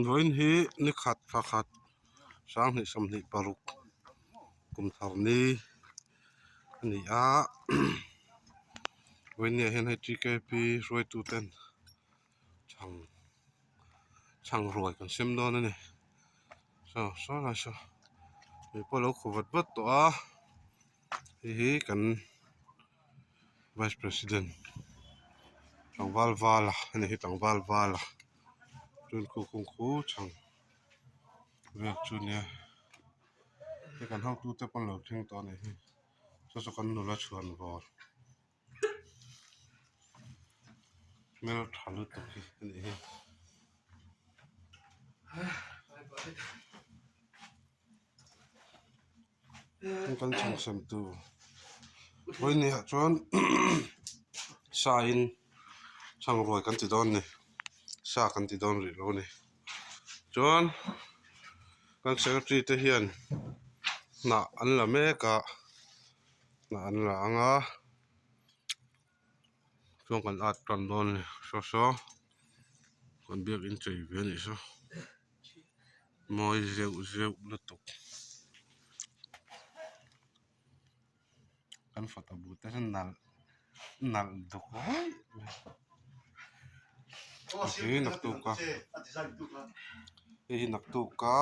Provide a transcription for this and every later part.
Vawiin hi ni khat pakhat sanghnih 26 kum thar ni a ni a vawiin ni ah hian hei TKP hruaitu ten chhang chhang ruai kan sem dawn a ni saw saw lai saw mei pawh a lo khu vat vat tawh a hei hi kan vice president tlangval vala a ni hi tlangval vala chuan khu kawng khu chhang vel chu a nia hei kan hotute pawh an lo thleng tawh a nih hi saw saw kan nula chhuan vawr. Hmel tha lutuk hi a nih hi. Kan chhang tu vawiin ah chuan sa in chhang ruai kan ti dawn a ni sa kan ti dawn rih lo a ni chuan kan secretary te hian hnah an la mek a. Hnah an la ang a chuan kan at tan dawn a ni saw saw kan biakin chei ve a nih saw mawi zeuh zeuh lutuk kan photo bu te hi nalh nalh duk rawih mai hei hi naktuk a hei hi naktuk a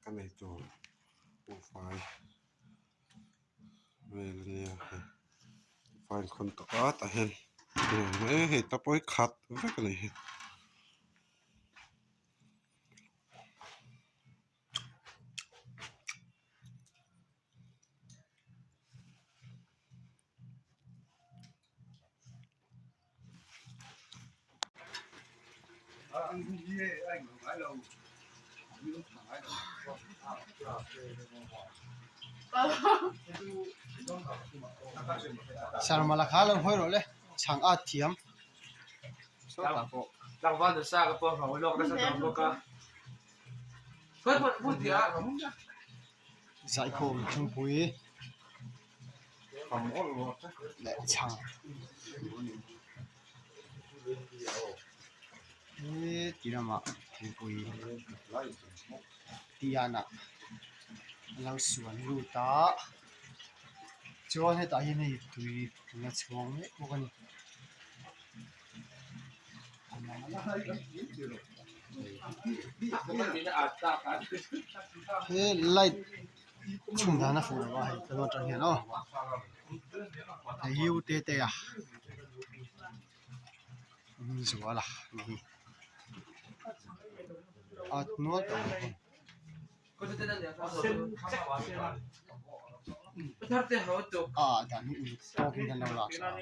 ka nei tur buhfai. Vel ania hei file khawn tawh a tah hian hei ta pawh hi khat vek a ni hi. Sarmala kha lo hawi rawh le chhang at thiam. Zaikhawm thingpui. Leh chhang heti lamah thingpui tianah a lo suan lut a chuan hetah hian hei tui la chhuang mek bawk a ni. He light. Chhun dan a fuh lo a hei ka lo atang hian aw hei hi u tete a zual a ni hi a nual tawh mai bawk. A dan hi uluk tawkin kan lo lak sak a.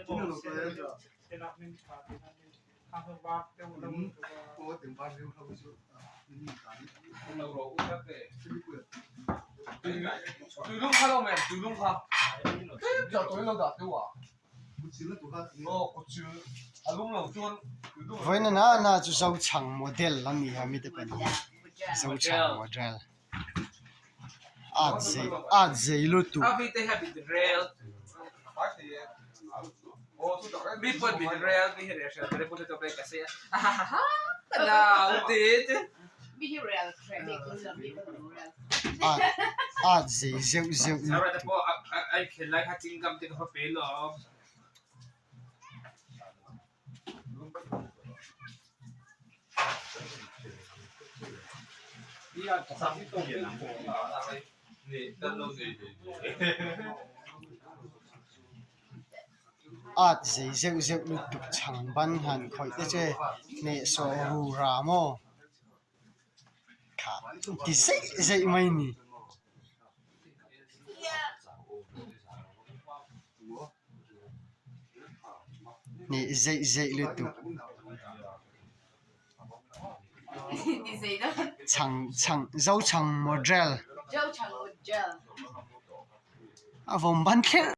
Vawiin a na chu Zochhang model a ni a mite pahnih hi Zochhang model at zei at zei lutuk. At zei zeuh zeuh lutuk. At zei zeuh zeuh lutuk chhang ban han khawih te che hnehsawh ru ra maw kha ti zeih zeih mai a ni. Nih zeih zeih lutuk. Chhang chhang Zochhang model a vawm ban thlerh.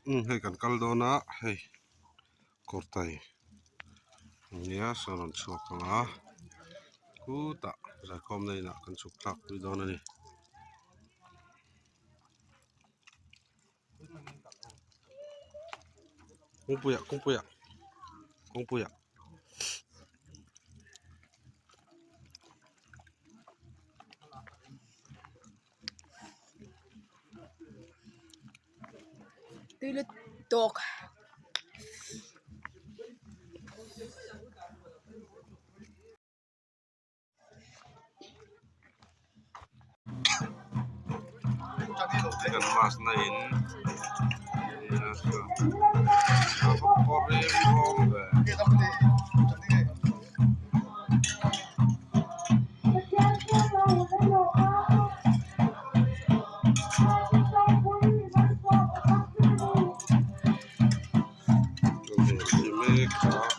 Umm hei kan kal dawn a hei kawrtai nia sawn rawn chhuak ang a khutah zaikhawmna inah kan chhuk thlak pui dawn a ni. Kawngpuiah kawngpuiah kawngpuiah. Tui lutuk. Kan mask na in a va pawr em rawng ve. Mek a.